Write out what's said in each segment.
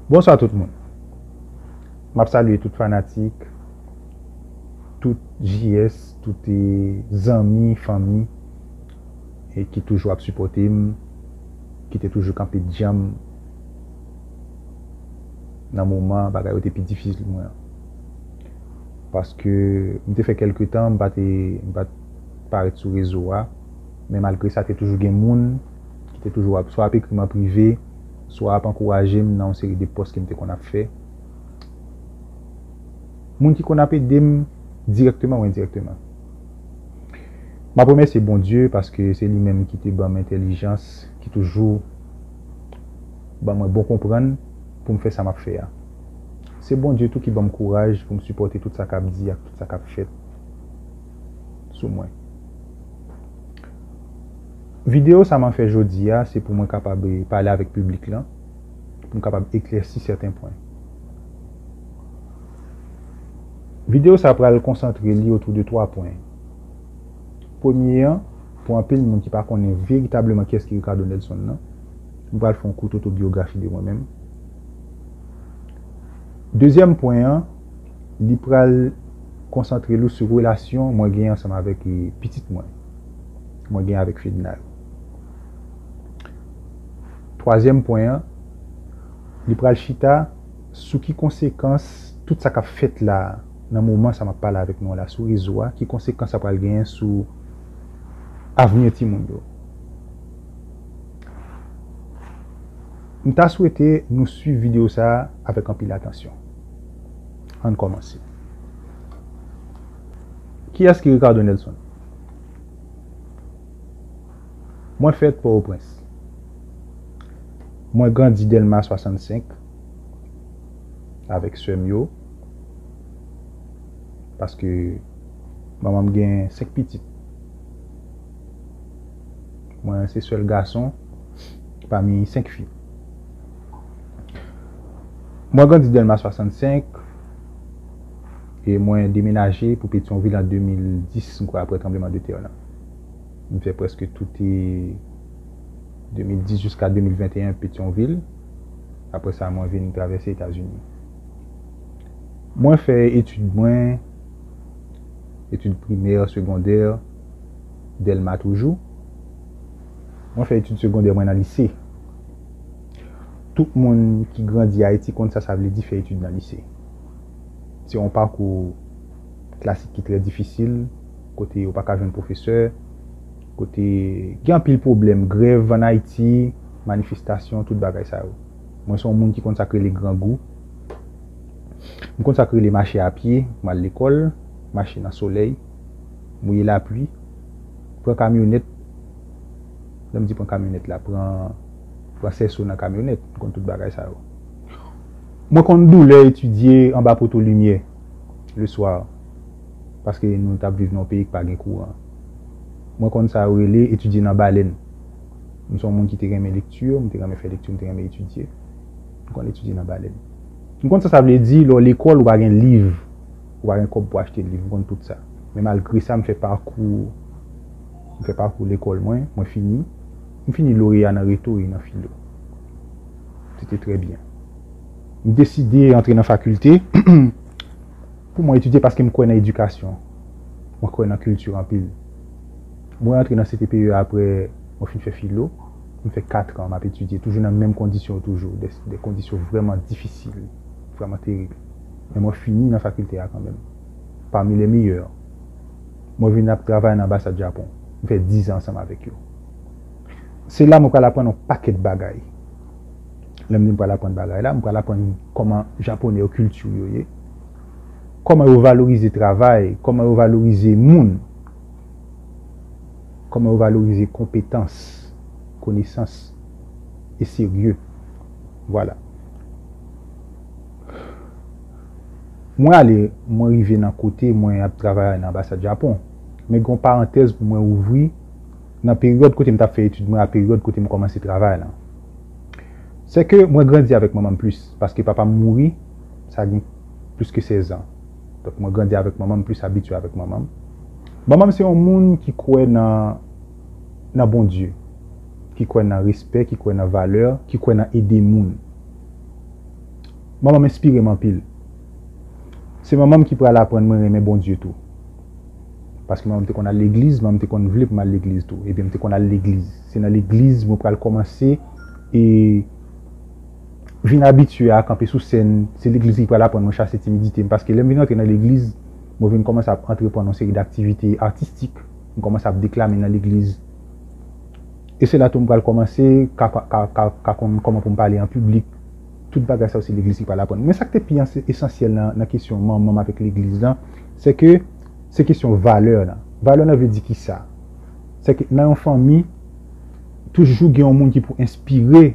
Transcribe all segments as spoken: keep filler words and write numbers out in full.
Bonswa tout moun. M ap salye tout fanatik, tout J S, tout, eh, zanmi, fanmi, e ki toujou ap sipòte m, ki te toujou kanpe djanm nan moman bagay yo te pi difisil mwen an. Paske m te fè kèlke tan, m pa te, m pa t parèt sou rezo a, men malgre sa, te toujou gen moun ki te toujou ap, swa ap ekri m an prive, swa ap ankouraje m nan yon seri de pòs ke m te konn ap fè. Moun ki konn ap ede m dirèkteman ou endirèkteman. M ap remèsye Bondye paske se li menm ki te ban m entèlijans, ki toujou ban mwen bon konprann pou m fè sa m ap fè a. Se Bondye tou ki ban m kouraj pou m sipòte tout sa k ap di ak tout sa k ap fèt sou mwen. Videyo sa m ap fè jodi a, se pou mwen kapab, eh, pale avèk piblik lan, pou m kapab eklèsi sèten pwen. Videyo sa pral konsantre li otou de twa pwen. Premye an, pou anpil moun ki pa konnen veritableman kiyès ki Ricardo Nelson nan, m pral fè yon kout otobyografi de mwen menm. Dezyèm pwen an, li pral konsantre li sou relasyon mwen gen ansanm avèk, eh, pitit mwen, mwen gen avèk Fedna yo. Twazyèm pwen an, li pral chita sou ki konsekans tout sa k ap fèt la nan moman sa m ap pale avèk nou la sou rezo a, ki konsekans sa pral genyen sou avni timoun yo. M ta swete nou swiv videyo sa a avèk anpil atansyon. Ann kòmanse. Kiyès ki Ricardo Nelson? Mwen fèt Pòtoprens. Mwen grandi Dèlma swasannsenk avèk sè m yo, paske manman m gen senk pitit. Mwen se sèl gason pami senk fi. Mwen grandi Dèlma swasannsenk e mwen demenaje pou Petyonvil an de mil dis, m kwè, apre tranbleman de tè lan. M fè prèske tout, eh, de mil dis jiska de mil venteyen Petyonvil. Apre sa, mwen vin travèse Etazini. Mwen fè etid mwen, etid primè, segondè, Dèlma toujou. Mwen fè etid segondè mwen nan lise. Tout moun ki grandi Ayiti konn sa sa vle di fè etid nan lise. Se yon pakou klasik ki trè difisil, kote yo pa ka jwenn pwofesè, kote gen anpil pwoblèm, grèv ann Ayiti, manifestasyon, tout bagay sa yo. Mwen se yon moun ki konn sa k rele grangou. M konn sa k rele mache a pye, m al lekòl, mache nan solèy, mouye lapli, pran kamyonèt. Lè m di pran kamyonèt la, pran, pran sèso nan kamyonèt, m konn tout bagay sa yo. Mwen konn doulè etidye anba poto limyè, le swa, paske nou t ap viv nan yon peyi ki pa gen kouran. Mwen konn sa yo rele etidye nan balèn. M se yon moun ki te renmen lekti, m te renmen fè lekti, m te renmen etidye. M konn etidye nan balèn. M konn sa sa vle di lè w lekòl ou pa gen liv, ou pa gen kòb pou achte liv, m konn tout sa. Men malgre sa, m fè pakou, m fè pakou lekòl mwen, mwen fini. M fini loreya nan reto e nan filo. Se te trè byen. M deside antre nan fakilte pou mwen etidye paske m kwè nan edikasyon. Mwen kwè nan kilti anpil. Mwen antre nan C T P E apre mwen fin fè filo. M fè kat an m ap etidye, toujou nan menm kondisyon yo toujou, de, de kondisyon vrèman difisil, vrèman terib. Men mwen fini nan fakilte a kanmenm, pami le meyè. Mwen vin ap travay nan anbasad Japon. M fè diz an ansanm avèk yo. Se la mwen pral aprann yon pakèt bagay. Lè m di m pral aprann bagay la, m pral aprann kòman Japonè yo, kilti yo ye, kòman yo valorize travay, kòman yo valorize moun, kòman yo valorize konpetans, konesans e serye. Vwala. Mwen ale, mwen rive nan kote mwen ap travay nan anbasad Japon. Men gen yon parantèz pou mwen ouvri nan peryòd kote m t ap fè etid mwen a peryòd kote m kòmanse travay la. Se ke mwen grandi avèk manman m plis, paske papa m mouri, sa gen plis ke sèz an. Donk, mwen grandi avèk manman m, plis abitye avèk manman m. Manman m se yon moun ki kwè nan, nan Bondye, ki kwè nan respè, ki kwè nan valè, ki kwè nan ede moun. Manman m enspire m anpil. Se manman m ki pral aprann mwen renmen Bondye tou. Paske manman m te konn al legliz, manman m te konn vle pou m al legliz tou. Ebyen, m te konn al legliz. Se nan legliz mwen pral kòmanse e vin abitye a kanpe sou sèn. Se legliz ki pral aprann mwen chase timidite m. Paske lè m vin rantre nan legliz, mwen vin kòmanse ap antreprann yon seri d aktivite atistik. M kòmanse ap deklame nan legliz. E se la tou m pral kòmanse ka, ka, ka, ka konn kòman pou m pale an piblik. Tout bagay sa yo se legliz ki pral aprann. Men sa k te pi anse-, esansyèl nan, nan kesyon manman m avèk legliz lan, se ke se kesyon valè lan. Valè lan vle di ki sa? Se ke nan yon fanmi, toujou gen yon moun ki pou enspire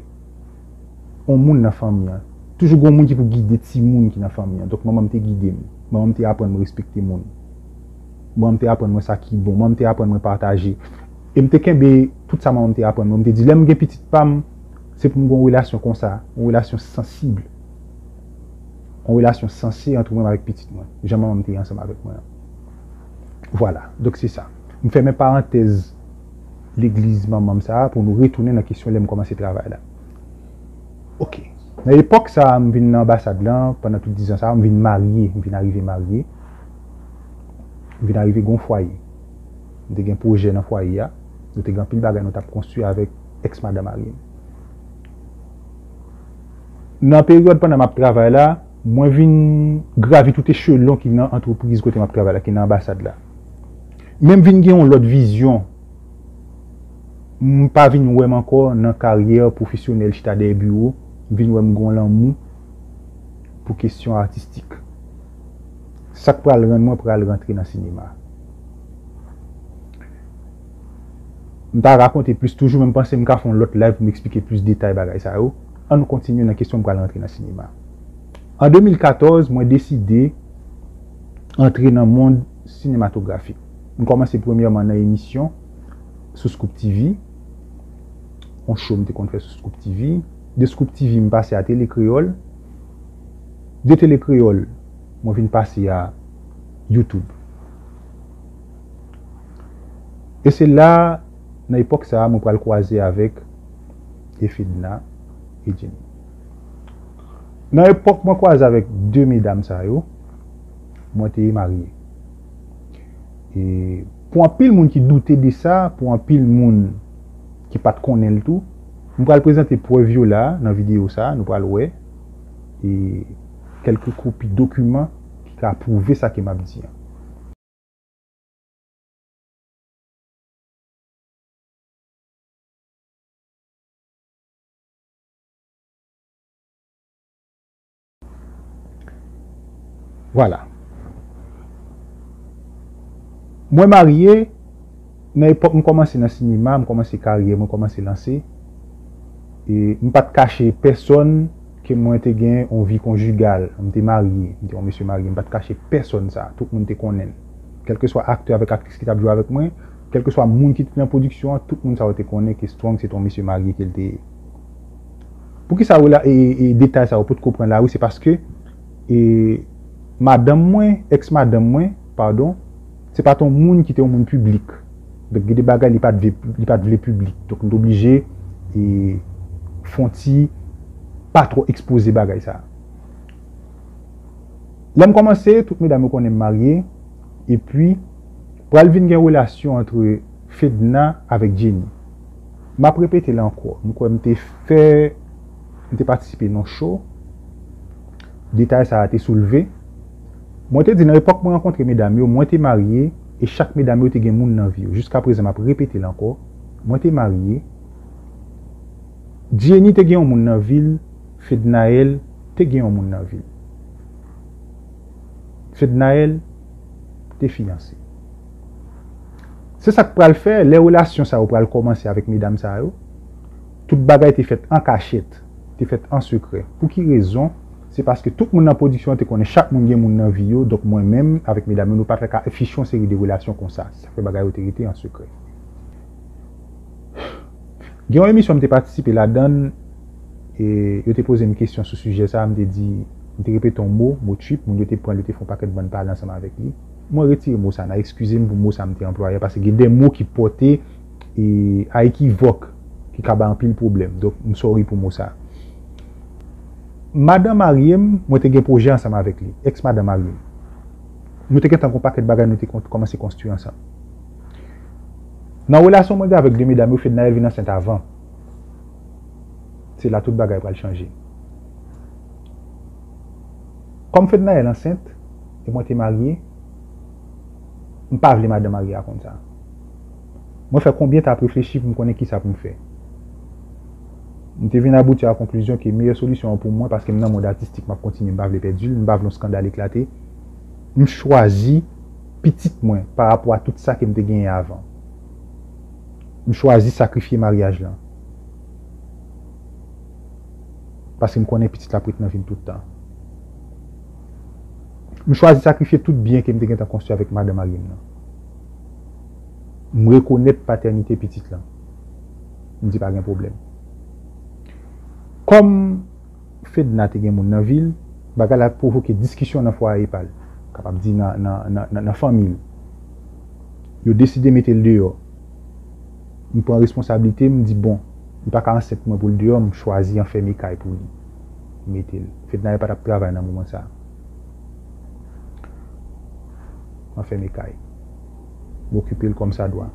yon moun nan fanmi an. Toujou gen yon moun ki pou gide timoun ki nan fanmi an. Donk, manman m te gide m. Manman m te aprann mwen respekte moun. Manman m te aprann mwen sa ki bon. Manman m te aprann mwen pataje. E m te kenbe tout sa manman m te aprann mwen. M te di, lè m gen pitit pa m, se pou m gen yon relasyon konsa, yon relasyon sansib. Yon relasyon sanse ant mwen avèk pitit mwen. Jan manman m te ye ansanm avèk mwen an. Vwala. Donk, se sa. M fèmen parantèz legliz manman m sa a pou nou retounen nan kesyon lè m kòmanse travay la. Oke. Nan epòk sa a, m vin nan anbasad lan, pandan tout diz an sa a, m vin marye, m vin arive marye. M vin arive gen yon fwaye. M te gen pwojè nan fwaye a. Nou te gen anpil bagay nou t ap konstwi avèk èks madanm marye m. Nan peryòd pandan m ap travay la, mwen vin gravi tout echelon ki nan antrepriz kote m ap travay la, ki nan anbasad la. Men m vin gen yon lòt vizyon. M pa vin wè m ankò nan karyè pwofesyonèl chita dèyè biwo. M vin wè m gen yon lanmou pou kesyon atistik. Sa k pral rann mwen pral rantre nan sinema. M ta rakonte plis toujou, men m panse m ka fè yon lòt live pou m eksplike plis detay bagay sa yo. An nou kontinye nan kesyon m pral rantre nan sinema. An de mil katòz, mwen deside antre nan mond sinematografik. M kòmanse premyèman nan emisyon sou Scoop T V, yon show m te konn fè sou Scoop T V. De Scoop T V, m pase a Tele Kreyòl. De Tele Kreyòl, mwen vin pase a YouTube. E se la, nan epòk sa a, mwen pral kwaze avèk Efedna e Jenny. Nan epòk mwen kwaze avèk de medam sa yo, mwen te marye. E pou anpil moun ki doute de sa, pou anpil moun ki pa t konnen l tou, m pral prezante prèv yo la nan videyo sa a, nou pral wè, e kèlke kopi dokiman ki ka pwouve sa ke m ap di an. Vwala. Mwen marye, nan epòk m kòmanse nan sinema, m kòmanse karyè, mwen kòmanse lanse. E m pa t kache pèsonn ke mwen te gen yon vi konjigal. M te marye, m te yon mesye marye. M pa t kache pèsonn sa. Tout moun te konnen l. Kèlkeswa aktè avèk aktris ki t ap jwe avèk mwen, kèlkeswa moun ki te nan pwodiksyon an, tout moun sa yo te konnen ke Strong se te yon mesye marye ke l te ye. Poukisa rela-, e, e, e detay sa yo potko pran lari? Se paske, e, madanm mwen, èks madanm mwen, padon, se pa t yon moun ki te yon moun piblik. Donk, gen de bagay li pa t vle, li pa t vle piblik. Donk, m te oblije, e, fè yon ti pa twò ekspoze bagay sa. Lè m kòmanse, tout medam yo konnen m marye, epi pral vin gen relasyon ant Fedna avèk Jenny. M ap repete l ankò, m kwè m te fè, m te patisipe nan show, detay sa a te soulve. Mwen te di nan epòk mwen rankontre medam yo, mwen te marye, e chak medam yo te gen moun nan vi yo. Jiskaprezan, m ap repete l ankò, mwen te marye, Jenny te gen yon moun nan vi l, Fednaelle te gen yon moun nan vi l. Fednaelle te fiyanse. Se sa k pral fè, lè relasyon sa yo pral kòmanse avèk medam sa yo, tout bagay te fèt an kachèt, te fèt an sekrè. Pou ki rezon? Se paske tout moun nan pwodiksyon an te konnen chak moun gen moun nan vi yo, donk mwen menm avèk medam yo, nou pa t ka afiche yon seri de relasyon konsa. Sa fè bagay yo te rete an sekrè. Gen yon emisyon m te patisipe ladan l, e yo te poze m kesyon sou sijè sa a, m te di, m te repete yon mo, mo trip, moun yo te pran l, yo te fè yon pakèt bann pale ansanm avèk li. Mwen retire mo sa a, n a eskize m pou mo sa a m te anplwaye a, paske gen de mo ki pòte, e, a ekivòk, ki ka bay anpil pwoblèm. Donk, m sòri pou mo sa a. Madan marye m, mwen te gen pwojè ansanm avèk li, eks madan marye m. Nou te gentan gen yon pakèt bagay nou te kon- kòmanse konstwi ansanm. Nan relasyon mwen gen avèk de medam yo, Fednaelle vin ansent avan. Se la tout bagay pral chanje. Kòm Fednaelle ansent, e mwen te marye, m pa vle madan marye a konn sa. Mwen fè konbyen t ap reflechi pou m konnen kisa pou m fè. M te vin abouti a konklizyon ke meyè solisyon an pou mwen, paske m nan mond atistik, m ap kontinye, m pa vle pèdi l, m pa vle yon eskandal eklate. M chwazi pitit mwen pa rapò a tout sa ke m te genyen avan. M chwazi sakrifye maryaj lan. Paske m konnen pitit la ap ret nan vi m tout tan. M chwazi sakrifye tout byen ke m te gentan konstwi avèk madan marye m nan. M rekonèt patènite pitit lan. M di pa gen pwoblèm. Kòm Fedna te gen moun nan vi l, bagay la pwovoke diskisyon nan fwaye pa l, kapab di nan, nan, nan, nan, nan fanmi l. Yo deside mete l deyò. M pran responsablite, m di, bon, li pa ka ansent mwen pou l deyò, m chwazi anfème kay pou li. M mete l. Fednaelle pa t ap travay nan moman sa a. Anfème kay. M okipe l kòmsadwa.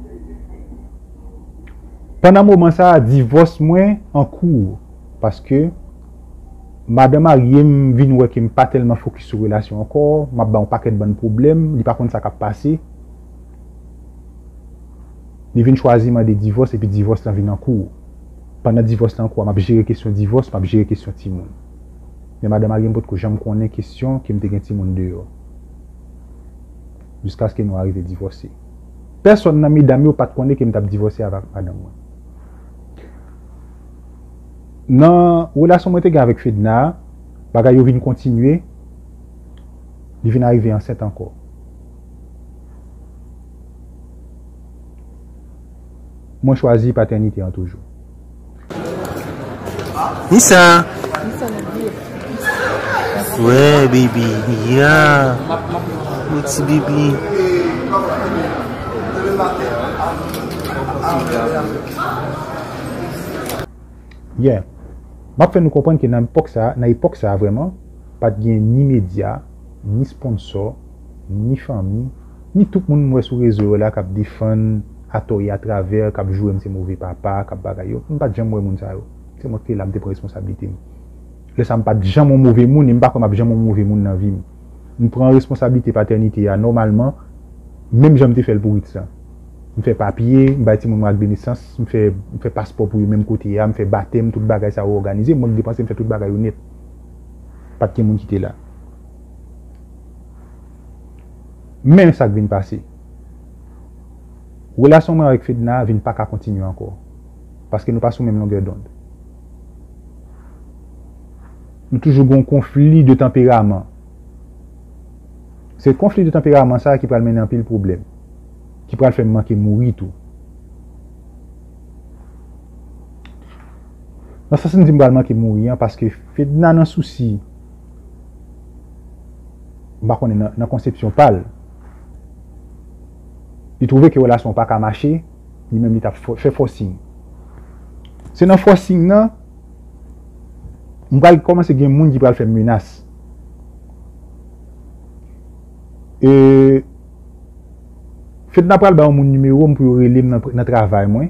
Pandan moman sa a, divòs mwen an kou, paske madan marye m vin wè ke m pa tèlman fokis sou relasyon ankò, m ap bay yon pakèt bann pwoblèm, li pa konn sa k ap pase. Li vin chwazi mande divòs, epi divòs lan vin an kou. Pandan divòs lan an kou a, m ap jere kesyon divòs, m ap jere kesyon timoun. Men madan marye m potko janm konnen kesyon ke m te gen timoun deyò. Jiskaske nou arive divòse. Pèsonn nan medam yo pa t konnen ke m t ap divòse avèk madanm mwen. Nan relasyon mwen te gen avèk Fedna a, bagay yo vin kontinye, li vin arive ansent ankò. Mwen chwazi patènite an toujou. Nisa. Wè, baby. Ya. Mon ti bebe. Yeah. M ap fè nou konprann ke nan epòk sa, nan epòk sa vrèman, pa t gen ni medya, ni sponsò, ni fanmi, ni tout moun m wè sou rezo yo la k ap defann atò e atravè, k ap joure m se move papa, k ap bagay yo. M pa t janm wè moun sa yo. Se mwen ki te la, m te pran responsablite m. Lè sa, m pa t janm yon move moun e m pa kwè m ap janm yon move moun nan vi m. M pran responsablite patènite a nòmalman, menm jan m te fè l pou Ritz lan. M fè papye, m bay timoun mwen ak de nesans, m fè, m fè paspò pou yo menm kote a, m fè batèm, tout bagay sa yo òganize, mwen k depanse, m fè tout bagay yo nèt. Pa t gen moun ki te la. Men sa k vin pase. Relasyon mwen avèk Fedna vin pa ka kontinye ankò. Paske nou pa sou menm longè dond. Nou toujou gen yon konfli de tanperaman. Se konfli de tanperaman sa a ki pral mennen anpil pwoblèm, ki pral fè m manke mouri tou. Nan sans m di m pral manke mouri an, paske Fedna nan sousi, m pa konnen nan, nan konsepsyon pa l, li twouve ke relasyon an pa ka mache, li menm li t ap fò- fè fòsing. Se nan fòsing nan, m pral kòmanse gen moun ki pral fè m menas. E Fedna pral bay yon moun nimewo m pou yo rele m nan, nan travay mwen,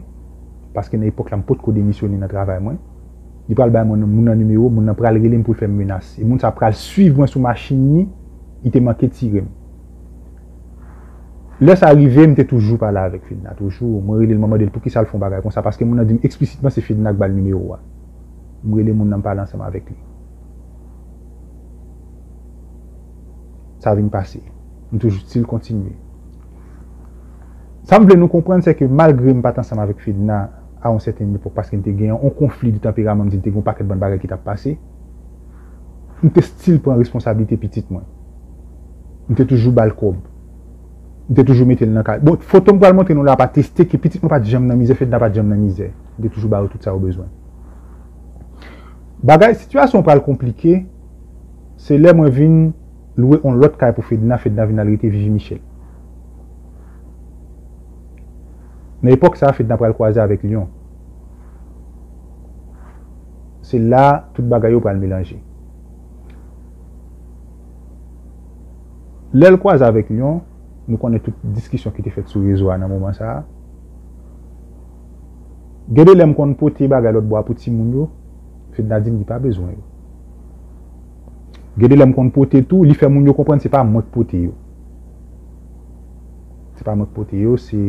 paske nan epòk la m potko demisyone nan travay mwen. Li pral bay moun, moun nan nimewo, moun nan pral rele m pou l fè m menas. E moun sa pral swiv mwen sou machin li, li te manke tire m. Lè sa rive, m te toujou pale avèk Fedna, toujou. Mwen rele l, mwen mande l poukisa l fè yon bagay konsa, paske moun nan di m eksplisitman se Fedna k ba l nimewo a. M rele moun nan, m pale ansanm avèk li. Sa vin pase. M toujou still kontinye. Sa m vle nou konprann, se ke malgre m pa t ansanm avèk Fedna a yon sèten epòk, paske n te gen yon konfli de tanperaman, m di n te gen yon pakèt bann bagay ki t ap pase, m te still pran responsablite pitit mwen. M te toujou ba l kòb. M te toujou mete l nan kay. Bon, foto m pral montre nou la pa teste ke pitit mwen pa t janm nan mizè, Fedna pa t janm nan mizè. M te toujou ba yo tout sa yo bezwen. Bagay, sitiyasyon pral konplike, se lè mwen vin lwe yon lòt kay pou Fedna, Fedna vin al rete Vivi Michel. Nan epòk sa a, Fedna pral kwaze avèk Lyon. Se la tout bagay yo pral melanje. Lè l kwaze avèk Lyon, nou konnen tout diskisyon ki te fèt sou rezo a nan moman sa a. Gen de lè m konn pote bagay lòt bò a pou timoun yo, Fedna di m li pa bezwen yo. Gen de lè m konn pote tou, li fè moun yo konprann se pa mwen k pote yo. Se pa mwen k pote yo, se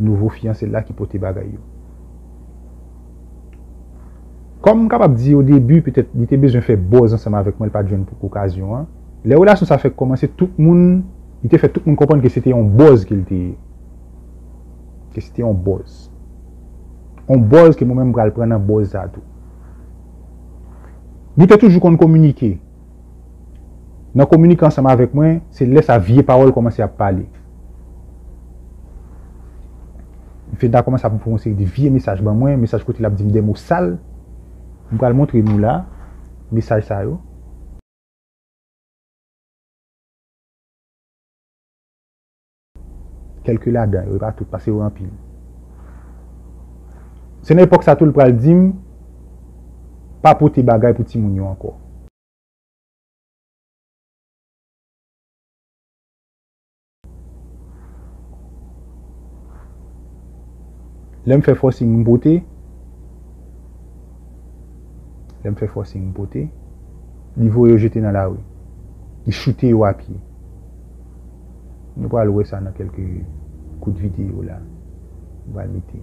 nouvo fiyanse l la ki pote bagay yo. Kòm m kapab di o debi, petèt li te bezwen fè buzz ansanm avèk mwen, li pa t jwenn pou okazyon an. Lè relasyon sa fèk kòmanse, tout moun, li te fè tout moun konprann ke se te yon buzz ke l te ye. Ke se te yon buzz. Yon buzz ke mwen menm m pral pran nan buzz sa tou. Nou te toujou konn kominike. Nan kominike ansanm avèk mwen, se lè sa vye pawòl kòmanse ap pale. Fedna kòmanse ap voye yon seri de vye mesaj ban mwen, mesaj kote l ap di m de mo sal. M pral montre nou la, mesaj sa yo. Kèlke ladan yo, e pa tout, paske yo anpil. Se nan epòk sa tou l pral di m, pa pote bagay pou timoun yo ankò. Lè m fè forcing m pote, lè m fè forcing m pote, li voye yo jete nan lari. Li choute yo a pye. Nou pral wè sa nan kèlke kout videyo la. Nou pral mete.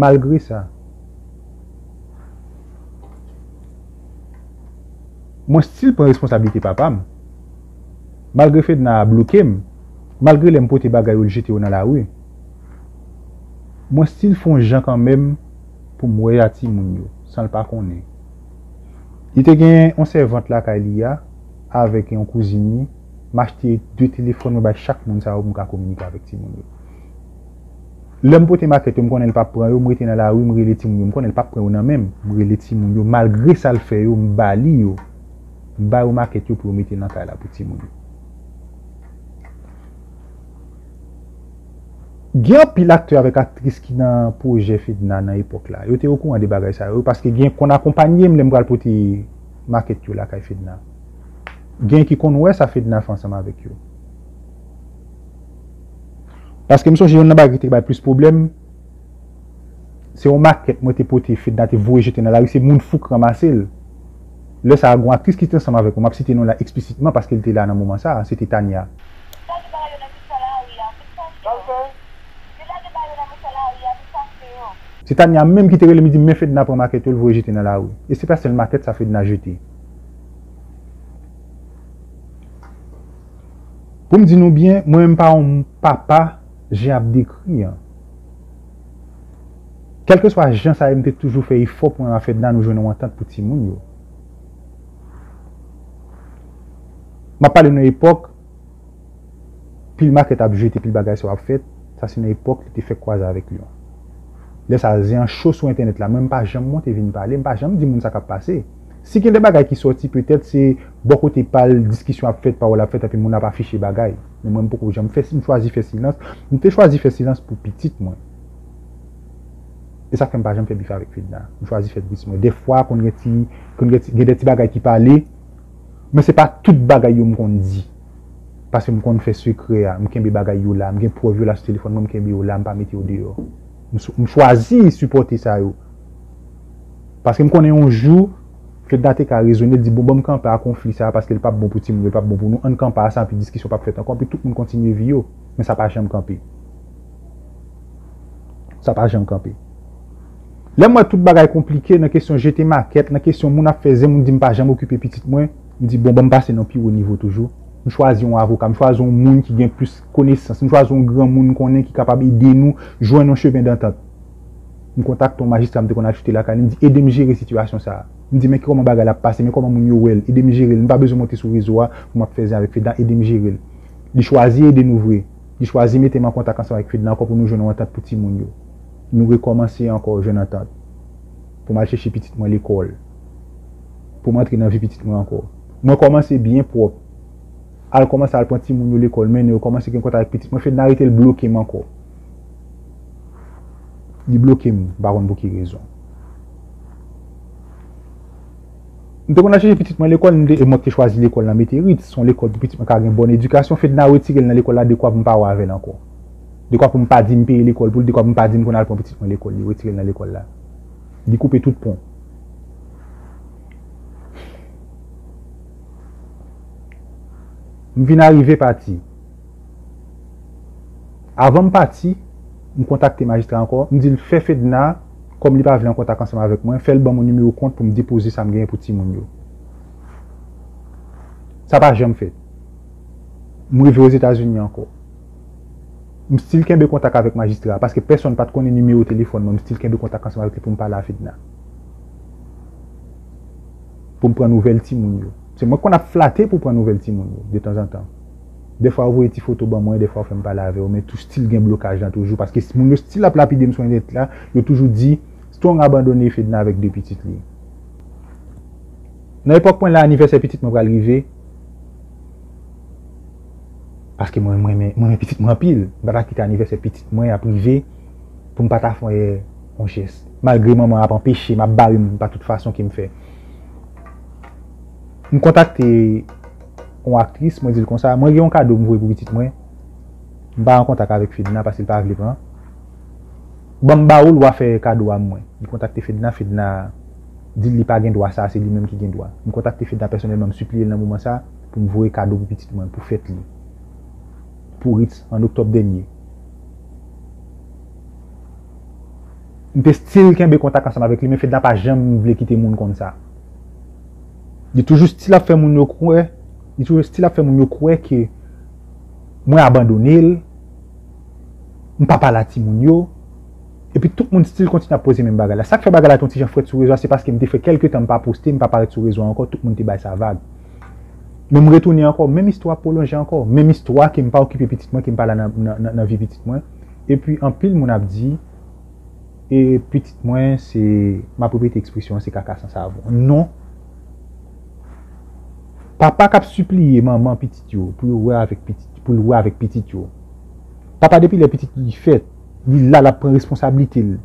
Malgre sa, mwen still pran responsablite papa m. Malgre Fedna bloke m, malgre lè m pote bagay yo, l jete yo nan lari, mwen still fè yon jan kanmenm pou m wè a timoun yo, san l pa konnen. Li te gen yon sèvant lakay li a, avèk yon kouzin li, m achte de telefòn, mwen bay chak moun sa yo pou m ka kominike avèk timoun yo. Lè m pote makèt yo, m konnen l p ap pran yo, m rete nan lari, m rele timoun yo, m konnen l p ap pran yo nan men m, m rele timoun yo, malgre sa l fè yo, m ba li yo, m ba yo makèt yo pou yo mete nan kay la pou timoun yo. Gen anpil aktè avèk aktris ki nan pwojè Fedna nan epòk la. Yo te okouran de bagay sa yo, paske gen konn akonpanye m lè m pral pote makèt yo lakay Fedna. Gen ki konn wè sa Fedna fè ansanm avèk yo. Paske m sonje yonn nan bagay ki te bay plis pwoblèm, se yon makèt mwen te pote Fedna te voye jete nan lari, se moun fou k ranmase l. Lè sa a, gen yon aktris ki te ansanm avèk mwen, m ap site non la eksplisitman paske l te la nan moman sa a, se te Tania. Se Tania menm ki te rele m, li di m, men Fedna pran makèt yo, l voye jete nan lari. E se pa sèl makèt sa Fedna jete. Pou m di nou byen, mwen menm pa yon papa jan ap dekri an. Kèlkeswa jan sa ye, m te toujou fè efò pou mwen ak Fedna nou jwenn yon antant pou timoun yo. M ap pale nan epòk pil makèt ap jete, pil bagay sa yo ap fèt, sa se nan epòk li te fèk kwaze avèk Lyon. Lè sa a, zen an cho sou entènèt la, mwen m pa janm monte vin pale, m pa janm di moun sa k ap pase. Si gen de bagay ki sòti, petèt se bò kote pa l, diskisyon ap fèt, pawòl ap fèt, epi moun ap afiche bagay. Men mwen, m poko janm fè, m chwazi fè silans. M te chwazi fè silans pou pitit mwen. E sa k fè m pa janm fè bif avèk Fedna. M chwazi fè bif mwen. Dèfwa, konn gen ti, konn gen ti, gen de ti bagay ki pale, men se pa tout bagay yo m konn di. Paske m konn fè sekrè a, m kenbe bagay yo la, m gen prèv yo la sou telefòn mwen, m kenbe yo la, m pa mete yo deyò. M sou, m chwazi sipòte sa yo. Paske m konnen yon jou, Fedna te ka rezone, l di, "Bon, ban m kanpe a konfli sa a, paske l p ap bon pou timoun yo, l p ap bon pou nou. Ann kanpe a sa, anpi diskisyon p ap fèt ankò, anpi tout moun kontinye vi yo." Men sa pa janm kanpe. Sa pa janm kanpe. Lè m wè tout bagay konplike nan kesyon jete makèt, nan kesyon moun ap fè zen, moun di m pa janm okipe pitit mwen, m di, "Bon, ban m pase nan pi wo nivo toujou." M chwazi yon avoka, m chwazi yon moun ki gen plis konesans, m chwazi yon granmoun m konnen ki kapab ede nou jwenn yon chemen dantant. M kontakte yon majistra m te konn al choute lakay li, m di, "Ede m jere sitiyasyon sa a." M di, "Men kòman bagay la ap pase, men kòman moun yo wè l, ede m jere l. M pa bezwen monte sou rezo a pou m ap fè zen avèk Fedna, ede m jere l." Li chwazi ede nou vre. Li chwazi mete m an kontak ansanm avèk Fedna ankò pou nou jwenn yon antant pou timoun yo. Nou rekòmanse ankò jwenn antant. Pou m al chèche pitit mwen lekòl. Pou m antre nan vi pitit mwen ankò. Mwen kòmanse byen pwòp. Al kòmanse al pran timoun yo lekòl, mennen yo, kòmanse gen kontak ak pitit mwen. Fedna rete l bloke m ankò. Li bloke m, m pa konn pou ki rezon. M te konn al chèche pitit mwen lekòl, m te, e mwen ki te chwazi lekòl nan Meterit, se yon lekòl pou pitit mwen ka gen bòn edikasyon. Fedna retire l nan lekòl la, dekwa pou m pa wè avè l ankò. Dekwa pou m pa di m peye lekòl pou l, dekwa pou m pa di m konn al pran pitit mwen lekòl, li retire l nan lekòl la. Li koupe tout pon. M vin arive pati. Avan m pati, m kontakte majistra ankò, m di l fè Fedna, kòm li pa vle an kontak ansanm avèk mwen, fè l ban mwen nimewo kont pou m depoze sa m genyen pou timoun yo. Sa pa janm fèt. M rive Ozetazini ankò. M still kenbe kontak avèk majistra a, paske pèsonn pa t konnen nimewo telefòn mwen, m still kenbe kontak ansanm avèk li pou m pale a Fedna. Pou m pran nouvèl timoun yo. Se mwen k konn ap flate pou pran nouvèl timoun yo, detanzantan. Defwa yo voye ti foto ban mwen, defwa yo fè m pale avè yo, men tou still gen blokaj lan toujou, paske moun yo still ap lapide m sou entènèt la, yo toujou di, Strong abandone Fedna avèk de pitit li. Nan epòk mwen la, anivèsè pitit mwen pral rive, paske mwen, mwen renmen, mwen renmen pitit mwen anpil. M pa ta kite anivèsè pitit mwen ap rive pou m pa ta fè yon jès. Malgre manman ap anpeche m, ap bare m pa tout fason ke m fè. M kontakte yon aktris, mwen di l konsa, mwen gen yon kado m voye pou pitit mwen. M pa an kontak avèk Fedna paske l pa vle pran. Ban m ba ou l, w a fè kado a mwen. Li kontakte Fedna, Fedna di l li pa gen dwa sa, se li menm ki gen dwa. M kontakte Fedna pèsonèlman, m sipliye l nan moman sa pou m voye kado pou pitit mwen, pou fèt li. Pou Ritz, an oktòb dènye. M te still kenbe kontak ansanm avèk li, men Fedna pa janm vle kite moun konn sa. Li toujou still ap fè moun yo kwè, li toujou still ap fè moun yo kwè ke mwen abandone l, m pa pale a timoun yo, epi tout moun still kontinye ap poze menm bagay la. Sa k fè bagay la te yon ti jan frèt sou rezo a, se paske m te fè kèlke tan m pa poste, m pa parèt sou rezo a ankò, tout moun te bay sa vag. Men m retounen ankò, menm istwa ap pwolonje ankò, menm istwa ke m pa okipe pitit mwen, ke m pa la nan, nan, nan, nan vi pitit mwen. Epi anpil moun ap di, e pitit mwen, se, m ap repete ekspresyon an, se kaka san savon. Non. Papa k ap sipliye manman pitit yo pou yo wè avèk pitit, pou l wè avèk pitit yo. Papa, depi lè pitit li fèt, li la, l ap pran responsablite l.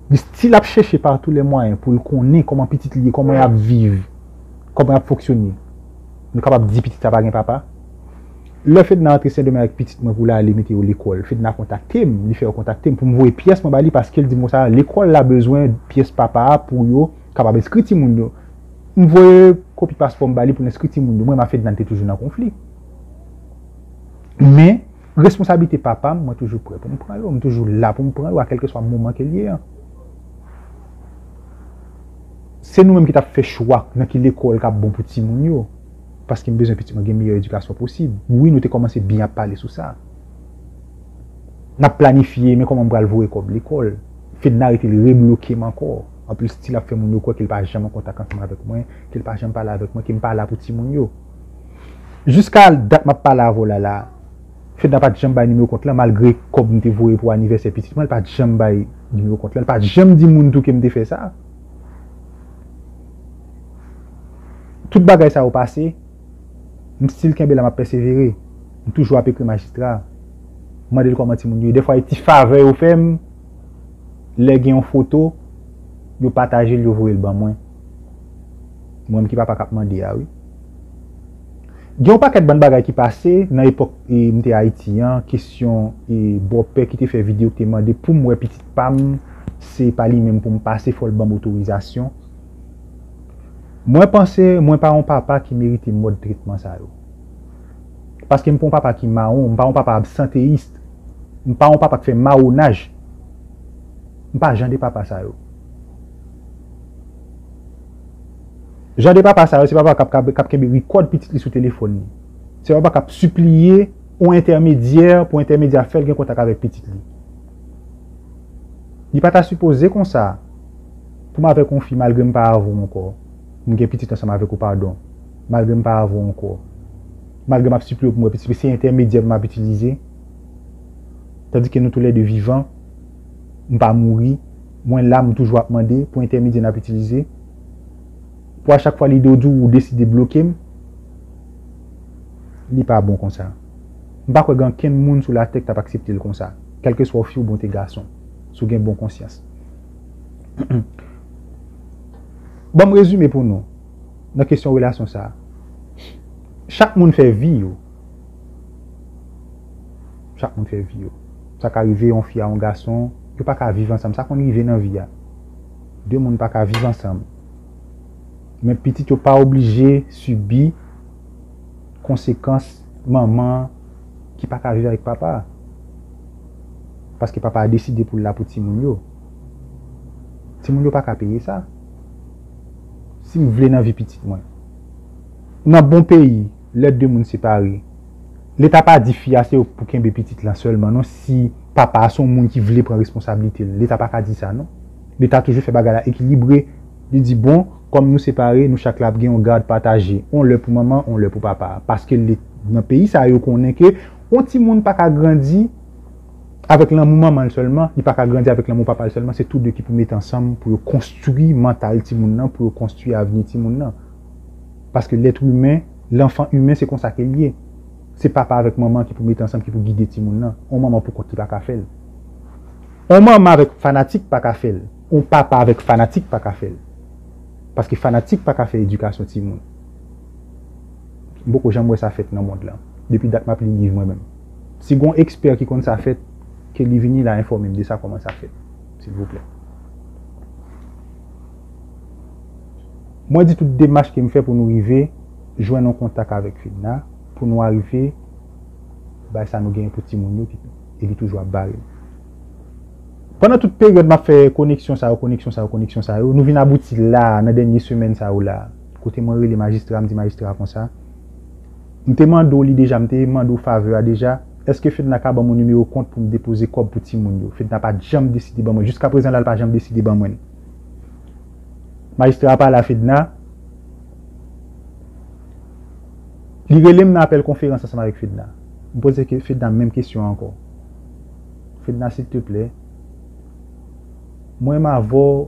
Li still ap chèche pa tou lè mwayen pou l konnen kòman pitit li ye, kòman y ap viv, kòman y ap fonksyone. Nou kapab di pitit sa pa gen papa? Lè Fedna antre Sendomeng ak pitit mwen pou l ale mete yo lekòl, Fedna kontakte m, li fè yo kontakte m pou m voye pyès mwen ba li paske l di m konsa, lekòl la bezwen pyès papa a pou yo kapab enskri timoun yo. M voye kopi paspò m ba li pou l enskri timoun yo. Mwen, m ak Fedna, n te toujou nan konfli. Men, responsablite papa m, mwen toujou prè pou m pran yo. M toujou la pou m pran yo, a kèlkeswa moman ke l ye an. Se nou menm ki t ap fè chwa nan ki lekòl k ap bon pou timoun yo. Paske m bezwen pitit mwen gen meyè edikasyon posib. Wi, nou te kòmanse byen ap pale sou sa. N ap planifye, men kòman m pral voye kòb lekòl. Fedna rete l rebloke m ankò. Anpil still ap fè moun yo kwè ke l pa janm an kontak ansanm avèk mwen, ke l pa janm pale avèk mwen, ke m pa la pou timoun yo. Jiska dat m ap pale avè w la la, Fedna pa t janm bay nimewo kont lan, malgre kòb m te voye pou anivèsè pitit mwen, l pa t janm bay nimewo kont lan. L pa t janm di moun tou ke m te fè sa. Tout bagay sa yo pase, m still kenbe la, m ap pèsevere. M toujou ap ekri majistra. M mande l kòman timoun yo ye. Dèfwa, e ti favè yo fè m, lè gen yon foto, yo pataje l, yo voye l ban mwen. Mwen menm ki papa k ap mande a, wi. Gen yon pakèt bann bagay ki pase nan epòk, e, m te Ayiti an, kesyon, e, bòpè ki te fè videyo ki te mande pou m wè pitit pa m, se pa li menm pou m pase, fò l ban m otorizasyon. Mwen panse mwen pa yon papa ki merite mòd tretman sa yo. Paske m pa yon papa ki mawon, m pa yon papa absanteyis, m pa yon papa k fè mawonaj. M pa jan de papa sa yo. Jan de papa sa yo, se papa k ap, k ap, k ap kenbe rikòd pitit li sou telefòn li. Sè a pa ka ap sipliye yon entèmedyè pou entèmedyè a fè l gen kontak avèk pitit li. Li pa ta sipoze konsa. Pou m avèk yon fi, malgre m pa avè w ankò, m gen pitit ansanm avèk ou, padon, malgre m pa avè w ankò, malgre m ap sipliye w pou m wè pitit, se entèmedyè pou m ap itilize, tandike nou toulède vivan, m pa mouri, mwen la, m toujou ap mande pou entèmedyè n ap itilize, pou a chak fwa li di w, di w, ou deside bloke m, li pa bon konsa. M pa kwè gen ankenn moun sou latè k t ap aksepte l konsa, kèlkeswa w fi oubyen w te gason, si w gen bon konsyans. Ban m rezime pou nou, nan kesyon relasyon sa a. Chak moun fè vi yo. Chak moun fè vi yo. Sa ka rive yon fi a yon gason, yo pa ka viv ansanm. Sa konn rive nan vi a. De moun pa ka viv ansanm. Men pitit yo pa oblije sibi konsekans manman ki pa ka viv avèk papa a. Paske papa a deside pou l la pou timoun yo. Timoun yo pa ka peye sa. Si m vle nan vi pitit mwen, nan bon peyi, lè de moun separe, Leta pa di fi a se pou kenbe pitit lan sèlman non, si papa a se yon moun ki vle pran responsablite l, Leta pa ka di sa non. Leta toujou fè bagay la ekilibre, li di bon, kòm nou separe, nou chak la ap gen yon gad pataje, yon lè pou manman, yon lè pou papa a. Paske le, nan peyi sa yo konnen ke yon timoun pa ka grandi avèk lanmou manman l sèlman, li pa ka grandi avèk lanmou papa l sèlman, se tou de ki pou mete ansanm pou yo konstwi mantal timoun nan, pou yo konstwi avni timoun nan. Paske lèt imen, lanfan imen, se konsa ke l ye. Se papa avèk manman ki pou mete ansanm, ki pou gide timoun nan. On manman pou kont li pa ka fè l. On manman avèk fanatik pa ka fè l. On papa avèk fanatik pa ka fè l. Paske fanatik pa ka fè edikasyon timoun. M poko janm wè sa fèt nan mond lan. Depi dat m ap li liv mwen menm. Si gon ekspè ki konn sa fèt, ke li vini la enfòme m de sa kòman sa fèt. Silvouplè. Mwen di tout demach ke m fè pou nou rive jwenn yon kontak avèk Fedna, pou nou arive bay sa nou genyen pou timoun yo, ki, e li toujou ap bare l. Pandan tout peryòd m ap fè koneksyon sa yo, koneksyon sa yo, koneksyon sa yo, nou vin abouti la, nan dènye semèn sa yo la, kote mwen rele majistra, m di majistra konsa, m te mande w li deja, m te mande w favè a deja, èske Fedna ka ban mwen nimewo kont pou m depoze kòb pou timoun yo? Fedna pa t janm deside ban mwen, jiska prezan la, l pa janm deside ban mwen l. Majistra a pale a Fedna. Li rele m nan apèl konferans ansanm avèk Fedna. M poze ke-, Fedna menm kesyon an ankò. Fedna, silteplè, mwen menm avè w,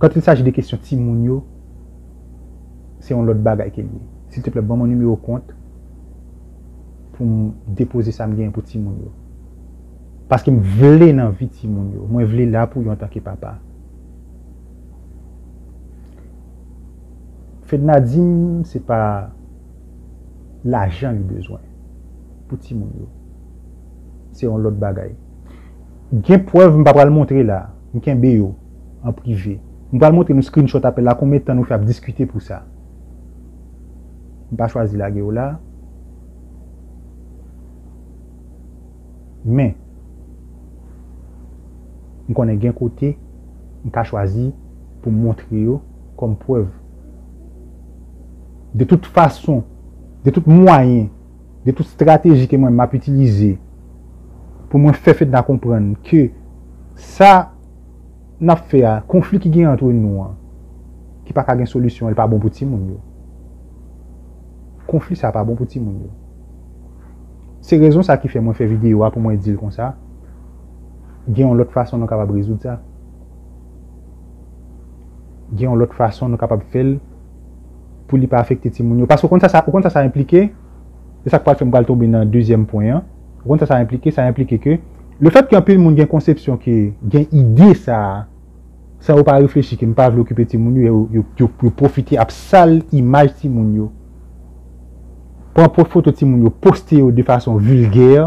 quand il s'agit de kesyon timoun yo, se yon lòt bagay ke l ye. Silteplè, ban mwen nimewo kont pou m depoze sa m genyen pou timoun yo. Paske m vle nan vi timoun yo. Mwen vle la pou yo antanke papa. Fedna di m se pa lajan li bezwen pou timoun yo. Se yon lòt bagay. Gen prèv m pa pral montre la. M kenbe yo an prive. M pral montre nou screenshot apèl la, konbyen tan nou fè ap diskite pou sa. M pa chwazi lage yo la. Men, m konnen gen kote m ka chwazi pou m montre yo kòm prèv. De tout fason, de tout mwayen, de tout estrateji ke mwen m ap itilize pou mwen fè Fedna konprann ke sa n ap fè a, konfli ki gen ant nou an, ki pa ka gen solisyon, li pa bon pou timoun yo. Konfli sa pa bon pou timoun yo. Se rezon sa ki fè mwen fè videyo a pou mwen di l konsa. Gen yon lòt fason nou kapab rezoud sa. Gen yon lòt fason nou kapab fè l pou li pa afekte timoun yo. Paske ou konn sa, sa, ou konn sa, sa enplike? E sa k pral fè m pral tonbe nan dezyèm pwen an. Ou konn sa, sa enplike? Sa enplike ke lefèt ke anpil moun gen konsepsyon ke gen ide sa a, san yo pa reflechi ke m pa vle okipe timoun yo, yo, yo, yo, yo pwofite ap sal imaj timoun yo. Pran pwòp foto timoun yo, poste yo de fason vilgè,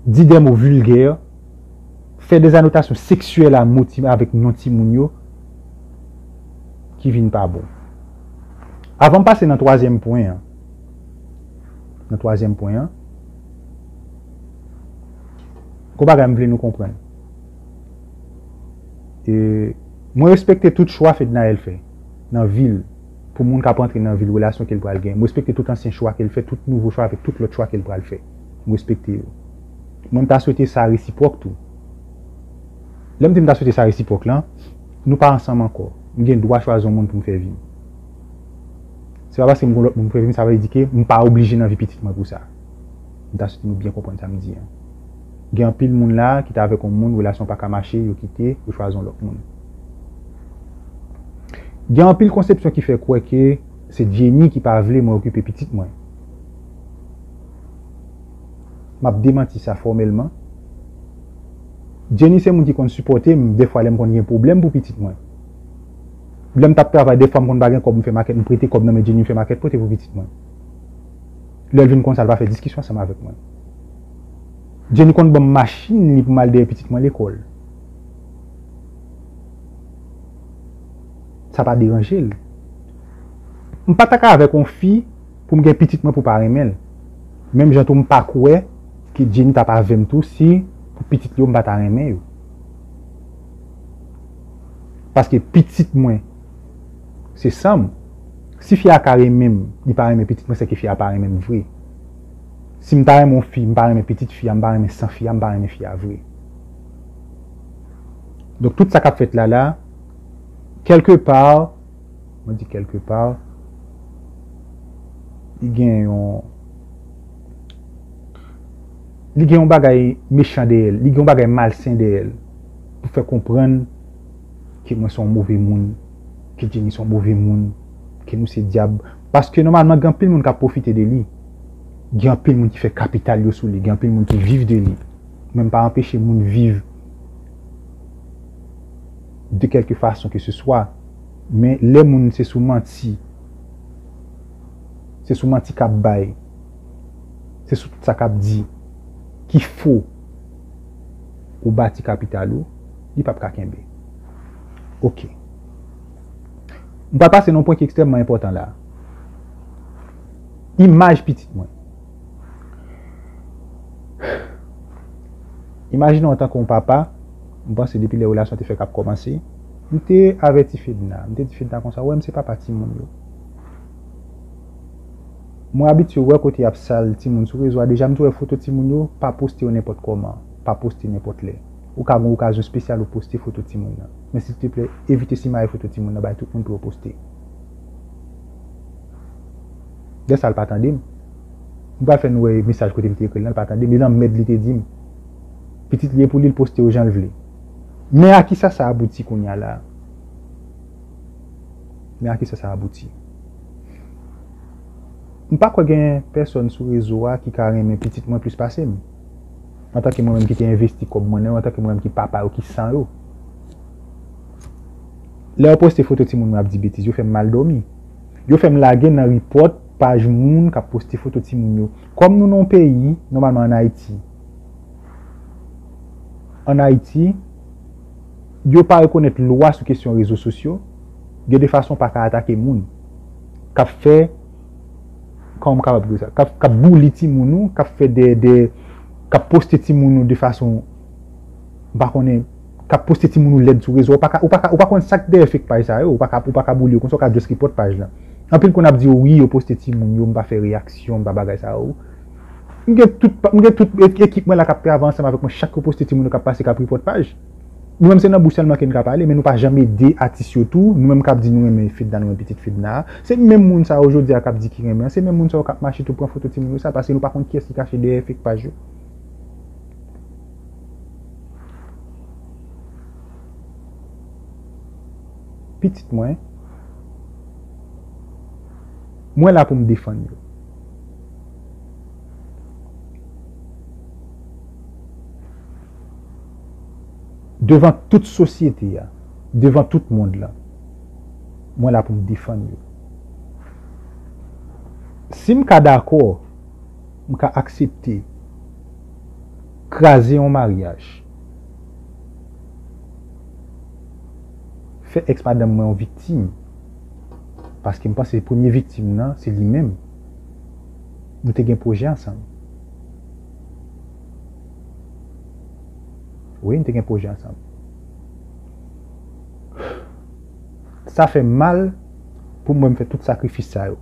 di de mo vilgè, fè de anotasyon seksyèl a mo ti-, avèk non timoun yo, ki vin pa bon. Avan m pase nan twazyèm pwen an, nan twazyèm pwen an, gon bagay m vle nou konprann. E, mwen respekte tout chwa Fednaelle fè nan vi l, Pou moun k ap antre nan vi l, relasyon ke l pral gen. M respekte tout ansyen chwa ke l fè, tout nouvo chwa avèk tout lòt chwa ke l pral fè. M respekte yo. Mwen, m ta swete sa resipwòk tou. Lè m di m ta swete sa resipwòk lan, nou pa ansanm ankò. M gen dwa chwazi yon moun pou m fè vi m. Se pa paske m gen lòt moun pou m fè vi m, sa vle di ke m pa oblije nan vi pitit mwen pou sa. M ta swete nou byen konprann sa m di an. Gen anpil moun la ki t avèk yon moun, relasyon pa ka mache, yo kite, yo chwazi yon lòt moun. Gen anpil konsepsyon ki fè kwè ke se Jenny ki pa vle mwen okipe pitit mwen. M ap demanti sa fòmèlman. Jenny se moun ki konn sipòte m, dèfwa lè m konn gen pwoblèm pou pitit mwen. Lè m t ap travay, dèfwa m konn pa gen kòb, m fè makèt, m prete kòb nan men Jenny, m fè makèt pote pou pitit mwen. Lè l vin konsa, l pa fè diskisyon ansanm avèk mwen. Jenny konn ban m machin li pou m al dèyè pitit mwen lekòl. Sa pa deranje l. M pa ta ka avèk yon fi pou m gen pitit mwen pou pa renmen l. Menm jan tou m pa kwè ke Jenny t ap avè m tou si pou pitit yo m pa ta renmen yo. Paske pitit mwen se san m. Si fi a ka renmen m, li pa renmen pitit mwen, se ke fi a pa renmen m vre. Si m ta renmen yon fi, m pa renmen pitit fi a, m pa renmen san fi a, m pa renmen fi a vre. Donk tout sa k ap fèt la la, kèlke pa, mwen di kèlke pa, li gen yon, li gen yon bagay mechan dèyè l, li gen yon bagay malsen dèyè l, pou fè konprann ke mwen se yon move moun, ke Jenny se yon move moun, ke nou se dyab. Paske nòmalman gen anpil moun k ap pwofite de li. Gen anpil moun ki fè kapital yo sou li, gen anpil moun ki viv de li. Men m pa anpeche moun viv de kèlke fason ke se swa. Men lè moun se sou manti, se sou manti k ap bay, se sou tout sa k ap di ki fo, ou bati kapital ou, li p ap ka kenbe. Oke. M pral pase nan yon pwen ki ekstrèmman enpòtan la. Imaj pitit mwen. Imajine w antanke yon papa, m panse depi lè relasyon te fèk ap kòmanse, m te avèti Fedna, m te di Fedna konsa, wè m se papa timoun yo. Mwen abitye wè kote y ap sal timoun sou rezo a, deja m tou wè foto timoun yo, pa poste yo nenpòt kòman, pa poste nenpòt lè. Ou ka gen yon okazyon espesyal ou poste foto timoun nan. Men silteplè, evite simaye foto timoun nan bay tout moun pou yo poste. Lè sa l pa tande m. M pral fè nou wè mesaj kote m te ekri l lan, l pa tande m. E lanmèd li te di m. Pitit li e pou li, l poste yo jan l vle. Men a kisa sa abouti kounye a la? Men a kisa sa abouti? M pa kwè gen pèsòn sou rezo a ki ka renmen pitit mwen plis pase m. Antanke mwen menm ki te envesti kòb mwen nan yo, antanke mwen menm ki papa yo, ki san yo. Lè yo poste foto timoun mwen ap di betiz, yo fè m mal dòmi. Yo fè m lage nan ripòt paj moun k ap poste foto timoun yo. Kòm nou nan yon peyi, nòmalman ann Ayiti, ann Ayiti, yo pa rekonèt lwa sou kesyon rezo sosyo, gen de fason w pa ka atake moun k ap fè, kòman m kapab di sa, k ap, k ap bouli timoun ou, k ap fè de, de, k ap poste timoun ou de fason, m pa konnen, k ap poste timoun ou lèd sou rezo, ou pa ka, ou pa ka, ou pa konn sa k dèyè fake paj sa yo, ou pa ka, ou pa ka bouli yo konsa, ou ka just report paj lan. Anpil konn ap di yo, wi, yo poste timoun yo, m pa fè reyaksyon, m pa bagay sa yo. M gen tout, m gen tout e-, ekip mwen la k ap travay ansanm avèk mwen, chak yo poste timoun yo k ap pase, k ap report paj. Nou menm se nan bouch sèlman ke n ka pale, men nou pa janm ede atis yo tou. Nou menm k ap di nou renmen Fedna, nou renmen pitit Fedna a. Se menm moun sa yo jodi a k ap di ki renmen an, se menm moun sa yo k ap mache tou pran foto timoun yo sa, paske nou pa konn kiyès ki kache dèyè fake paj yo. Pitit mwen, mwen la pou m defann yo. Devan tout sosyete a, devan tout mond lan, mwen la pou m defann yo. Si m ka dakò, m ka aksepte kraze yon maryaj, fè èks madanm mwen yon viktim, paske m panse premye viktim nan, se li menm. Nou te gen pwojè ansanm. Wi, nou te gen pwojè ansanm. Sa fè m mal Pou mwen, m fè tout sakrifis sa yo.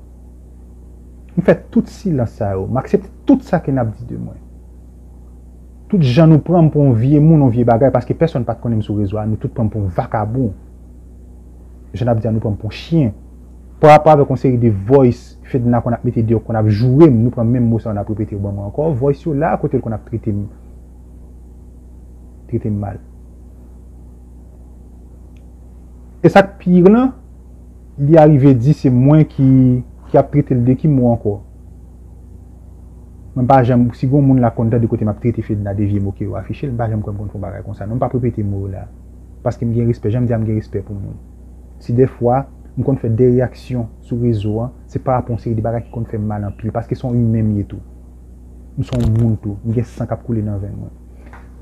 M fè tout silans sa yo. M aksepte tout sa ke n ap di de mwen. Tout jan nou pran m pou yon vye moun, yon vye bagay, paske pèsonn pa t konnen m sou rezo a, nou tout pran m pou yon vakabon. Jan n ap di a, nou pran m pou yon chen. Pa rapò avèk yon seri de voice Fedna konn ap mete deyò, konn ap joure m, nou pran menm mo sa yo, n ap repete yo ban mwen ankò. Voice yo la, kote l konn ap trete m, trete m mal. E sa k pi ri lan, li arive di se mwen ki, ki ap trete l de ki mo ankò. Mwen pa janm, si gon moun la konn tande kote m ap trete Fedna de vye mo ke yo afiche l, m pa janm kwè m konn fè yon bagay konsa. Non, m p ap repete mo yo la. Paske m gen respè, jan m di a, m gen respè pou moun. Si dèfwa, m konn fè de reyaksyon sou rezo an, se pa rapò yon seri de bagay ki konn fè m mal anpil, paske se yon imen m ye tou. M se yon moun tou, m gen san k ap koule nan venn mwen.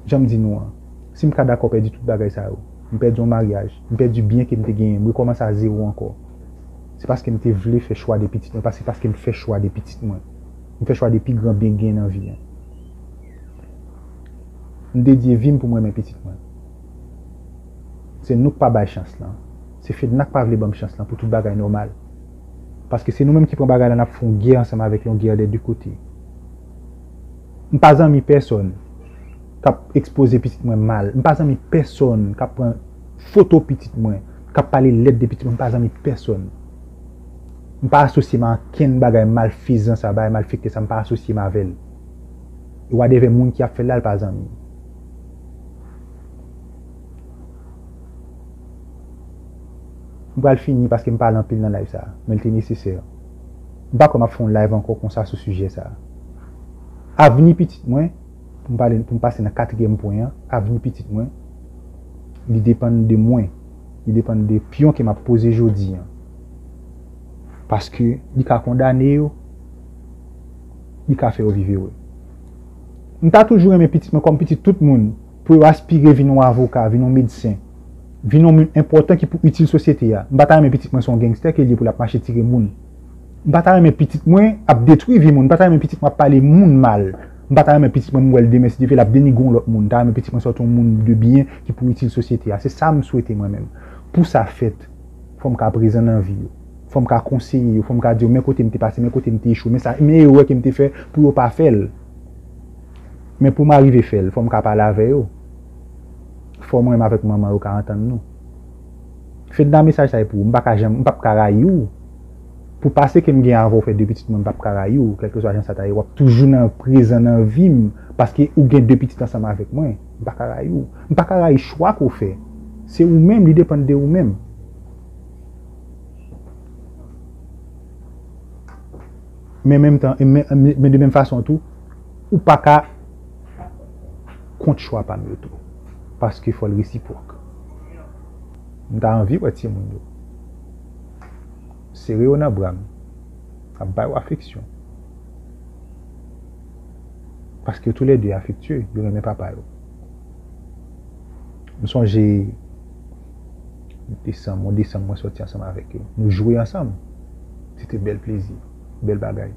Jan m di nou an, si m ka dakò pèdi tout bagay sa yo, m pèdi yon maryaj, m pèdi byen ke m te genyen, m rekòmanse a zewo ankò. Se paske m te vle fè chwa de pitit mwen, pa se paske m fè chwa de pitit mwen. M fè chwa de pi gran byen k gen nan vi an. M dedye vi m pou m renmen pitit mwen. Se nou k pa bay chans lan. Se Fedna k pa vle ban m chans lan pou tout bagay nòmal. Paske se nou menm ki pran bagay la, n ap fè yon gè ansanm avèk li, yon gè de de kote. M pa zanmi pèsonn k ap ekspoze pitit mwen mal. M pa zanmi pèsonn k ap pran foto pitit mwen, k ap pale lèd de pitit mwen. M pa zanmi pèsonn. M pa asosye m a ankenn bagay malfezan sa, bagay malfektè sa, m pa asosye m avè l. E wadèvè moun ki ap fè l la, l pa zanmi m. M pral fini paske m pale anpil nan live sa, men l te nesesè. M pa kwè m ap fè yon live ankò konsa sou sijè sa. Avni pitit mwen, pou m pale, pou m pase nan katriyèm pwen an, avni pitit mwen, li depann de mwen. Li depann de pyon ke m ap poze jodi an. Paske li ka kondane yo, li ka fè yo viv ere. M ta toujou renmen pitit mwen kòm pitit tout moun, pou yo aspire vin yon avoka, vin yon medsen, vin yon moun enpòtan ki pou itil sosyete a. M pa ta renmen pitit mwen se yon gangstè ke li ye pou l ap mache tire moun. M pa ta renmen pitit mwen ap detwi vi moun. M pa ta renmen pitit mwen ap pale moun mal. M pa ta renmen pitit mwen m wè l demen, si Dye vle, l ap denigre yon lòt moun. M ta renmen pitit mwen sòti yon moun de byen ki pou itil sosyete a. Se sa m swete mwen menm. Pou sa fèt, fò m ka prezan nan vi yo. Fò m ka konseye yo. Fò m ka di yo, men kote m te pase, men kote m te echwe, men sa, men erè ke m te fè pou yo pa fè l. Men pou m arive fè l, fò m ka pale avè yo. Fò mwen menm avèk manman yo ka antann nou. Fedna, mesaj sa e pou ou. M pa ka janm, m p ap ka rayi w. Pou pase ke m gen avè w fè de pitit mwen, m p ap ka rayi w. Kèlkeswa jan sa ta ye, w ap toujou nan prezan nan vi m. Paske ou gen de pitit ansanm avèk mwen. M pa ka rayi w. M pa ka rayi chwa ke w fè. Se ou menm, li depann de ou menm. Men menm tan, men, men, men de menm fason tou, ou pa ka kont chwa pa m yo tou. Paske fò l resipwòk. M ta anvi wè timoun yo. Sere yo nan bra m. Ap ba yo afeksyon. Paske yo toulède afektye, yo renmen papa yo. M sonje desanm, yon desanm mwen sòti ansanm avèk yo. Nou jwe ansanm. Se te bèl plezi, bèl bagay.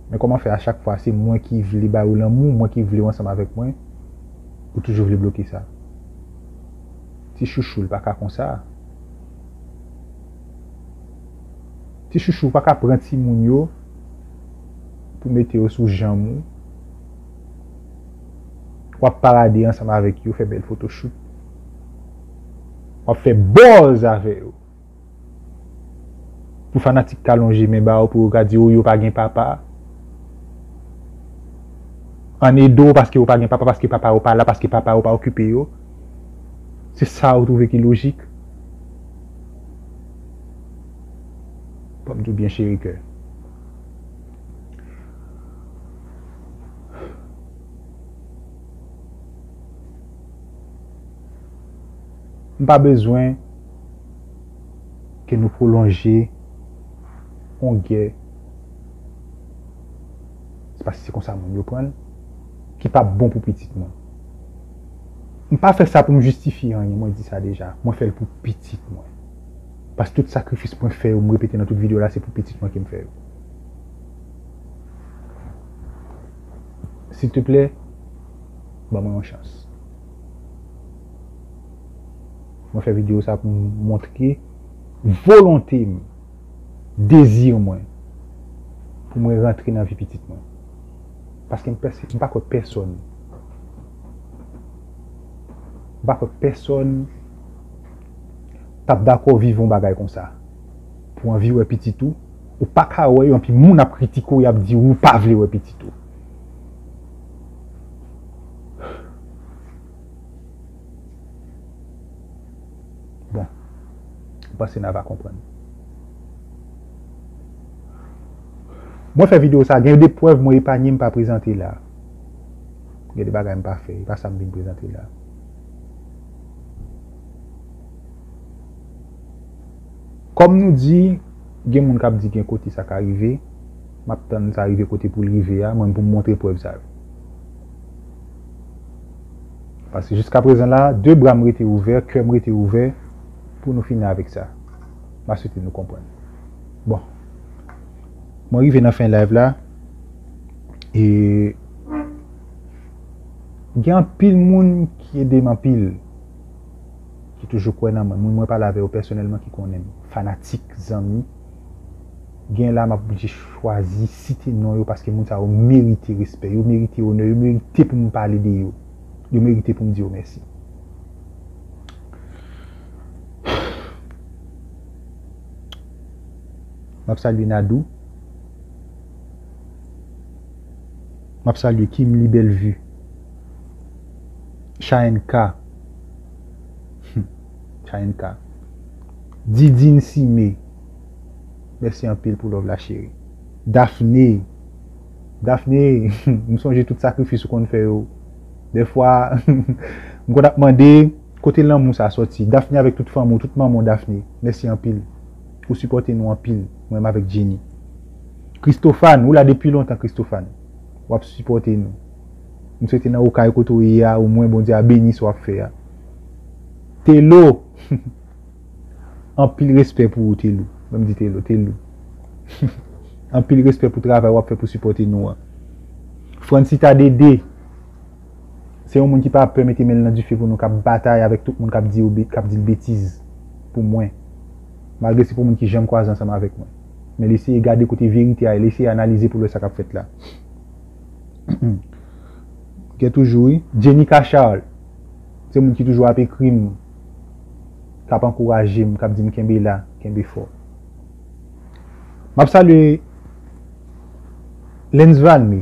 Men kòman fè a chak fwa se mwen ki vle ba yo lanmou, mwen ki vle yo ansanm avèk mwen, ou toujou vle bloke sa? Ti chouchou, l pa ka konsa. Ti chouchou, ou pa ka pran timoun yo pou mete yo sou janm ou. W ap parade ansanm avèk yo, fè bèl photoshoot. W ap fè buzz avè yo. Pou fanatik ka lonje men ba yo, pou yo ka di, "O, yo pa gen papa." Ann ede w paske yo pa gen papa, paske papa yo pa la, paske papa yo pa okipe yo. Se sa ou twouve ki lojik? Ban m di w byen, cheri kè. M pa bezwen ke nou pwolonje yon gè, se paske se konsa moun yo pran l, ki p ap bon pou pitit mwen. M pa fè sa pou m jistifye anyen, mwen di sa deja. Mwen fè l pou pitit mwen. Paske tout sakrifis mwen fè yo, m repete nan tout videyo la, se pou pitit mwen ke m fè yo. Silteplè, ban mwen yon chans. Mwen fè videyo sa pou m montre volonte m, dezi mwen, pou mwen rantre nan vi pitit mwen. Paske m pèse-, m pa kwè pèsonn, m pa kwè pèsonn t ap dakò viv yon bagay konsa. Pou anvi wè pitit ou, ou pa ka wè yo, anpi moun ap kritike w, y ap di ou pa vle wè pitit ou. Bon, m panse n a va konprann. Mwen fè videyo sa, gen de prèv mwen epanye, m pa prezante la. Gen de bagay m pa fè, e pa sa m vin prezante la. Kòm nou di, gen moun k ap di gen kote sa ka rive, m ap tann sa rive kote pou l rive a, mwen pou m montre prèv sa yo. Paske jiskaprezan la, de bra m rete ouvè, kè m rete ouvè pou nou fini avèk sa. M a swete nou konprann. Bon. Mwen rive nan fen live la. E gen anpil moun ki ede m anpil, ki toujou kwè nan mwen. Moun mwen pale avè yo pèsonèlman ki konnen m. Fanatik, zanmi. Gen la m ap oblije chwazi site non yo paske moun sa yo merite respè, yo merite onè, yo merite pou m pale de yo. Yo merite pou m di yo mèsi. M ap salye Nadou. M ap salye Kimly Bellevue. Chayenn K. Chayenn K. Didine Simé. Mèsi anpil pou love la, cheri. Daphné. Daphné, m sonje tout sakrifis ou konn fè yo. Dèfwa, m konn ap mande, kote lanmou sa sòti? Daphné avèk tout fanmi w, tout manman w, Daphné. Mèsi anpil. Ou sipòte nou anpil, mwen menm avèk Jenny. Christophane, ou la depi lontan, Christophane. W ap sipòte nou. M swete nan okay kote w ye a, omwen Bondye a beni sa w ap fè a. Telo, anpil respè pou ou, Telo. Mwen m di Telo, Telo. Anpil respè pou travay w ap fè pou sipòte nou an. Francita Dede, se yon moun ki pa pè mete men l nan dife pou nou, k ap batay avèk tout moun k ap di yo be-, k ap di l betiz pou mwen. Malgre se pou moun ki janm kwaze ansanm avèk mwen. Men l eseye gade kote verite a ye, l eseye analize pou l wè sa k ap fèt la. Gen toujou, wi. Jenny Cachard, se moun ki toujou ap ekri m, k ap ankouraje m, k ap di m kenbe la, kenbe fò. M ap salye Lens Valmy.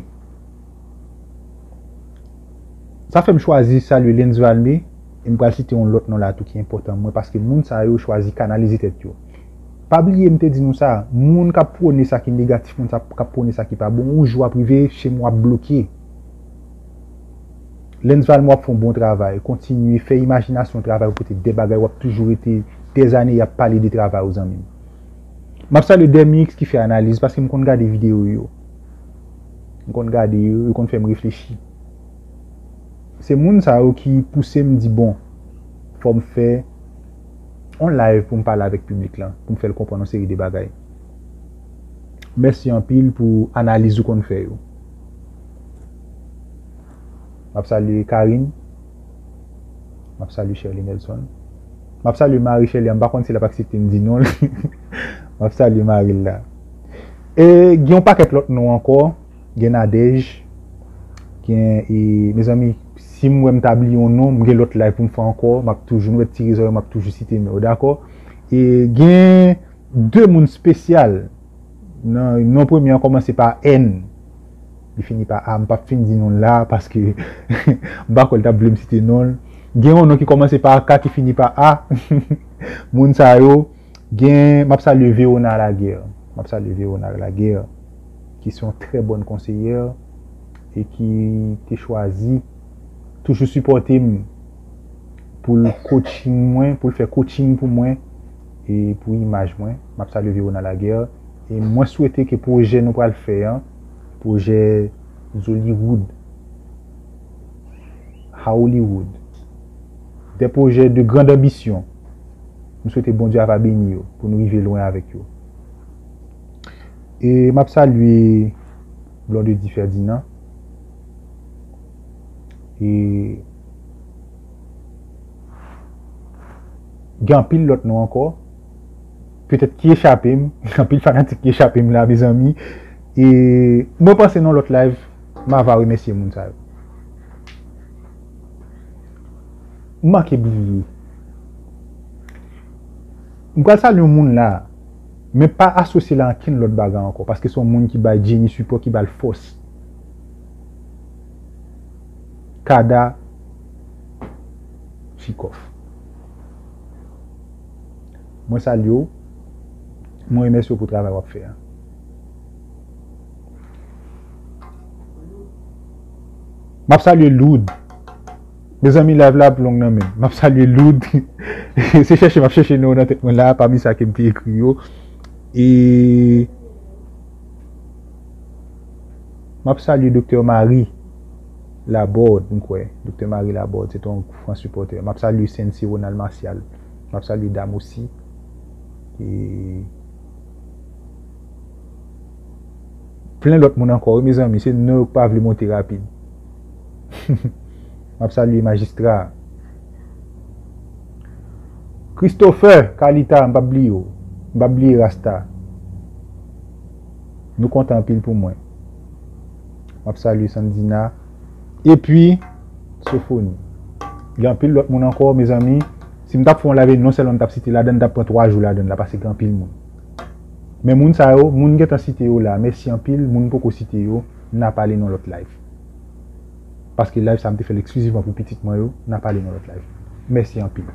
Sa fè m chwazi salye Lens Valmy, e m pral site yon lòt non la tou ki enpòtan mwen, paske moun sa yo chwazi kanalize tèt yo. Pa bliye m te di nou sa, moun k ap pwone sa ki negatif, moun sa k ap pwone sa ki pa bon, yon jou ap rive, chez moi ap bloke. Lens Valmy, w ap fè yon bon travay, kontinye fè imajinasyon w travay pou pote de bagay, w ap toujou rete dèzane y ap pale de travay ou, zanmi m. M ap salye Demix ki fè analiz, paske m konn gade videyo yo. M konn gade yo, yo konn fè m reflechi. Se moun sa yo ki pouse m di, bon, fò m fè yon live pou m pale avèk piblik lan, pou m fè l konprann yon seri de bagay. Mèsi anpil pou analiz ou konn fè yo. M ap salye Karine. M ap salye Sherly Nelson. M ap salye Marie Sherly, m pa konn si l ap aksepte m di non l. M ap salye mari l la. E gen yon pakèt lòt non ankò. Gen Nadège. Gen, e, mezanmi, si m wè m ta bliye yon non, m gen lòt live pou m fè ankò. M ap toujou, nou wè ti rezon yo, m ap toujou site non yo, dakò? E gen de moun espesyal. Non, non premye an kòmanse pa N. Li fini pa A. M p ap fin di non l la, paske m pa kwè l t ap vle m site non l. Gen yon non ki kòmanse pa K, ki fini pa A. Moun sa yo, gen, m ap salye Verona Laguerre. M ap salye Verona Laguerre, ki se yon trè bòn konseyè e ki te chwazi toujou sipòte m pou l coaching mwen, pou l fè coaching pou mwen e pou imaj mwen. M ap salye Verona Laguerre. E mwen swete ke pwojè nou pral fè an, pwojè Zollywood, Hollywood, des projets de grande ambition. M swete Bondye ava beni yo pou nou rive lwen avèk yo. E m ap salye Blondedy Ferdinand. E Gen anpil lòt non ankò. Petèt ki echape m. Gen anpil fanatik ki echape m la, mezanmi. E mwen panse nan lòt live, m ava remèsye moun sa yo. M manke bliye. M pral salye yon moun la, men pa asosye l a ankenn lòt bagay ankò, paske se yon moun ki bay Jenny sipò, ki ba l fòs. Kada Chikof. Mwen salye w. Mwen remèsye w pou travay w ap fè a. M ap salye Loud. Mezanmi, live la ap long nan men m. M ap salye Loud. Se chèche m ap chèche non yo nan tèt mwen la, pami sa ke m te ekri yo. E m ap salye Doktè Marie Laborde, m kwè. Doktè Marie Laborde, se te yon gran sipòtè. M ap salye Sensi Ronald Martial. M ap salye Dam osi. E plen lòt moun ankò, wi, mezanmi. Se non yo k pa vle monte rapid. M ap salye Majistra. Christopher, Kalita, m p ap bliye w. M p ap bliye Rasta. Nou kontan anpil pou mwen. M ap salye Sandina. Epi, Sofoni. Gen anpil lòt moun ankò, mezanmi. Si m t ap fè yon live, non sèlman m t ap site ladan, m t ap pran twa jou ladan la, paske gen anpil moun. Men moun sa yo, moun gentan site yo la, mèsi anpil. Moun m poko site yo, n a pale nan lòt live. Paske live sa, m te fè l eksklizivman pou pitit mwen yo, n a pale nan lòt live. Mèsi anpil.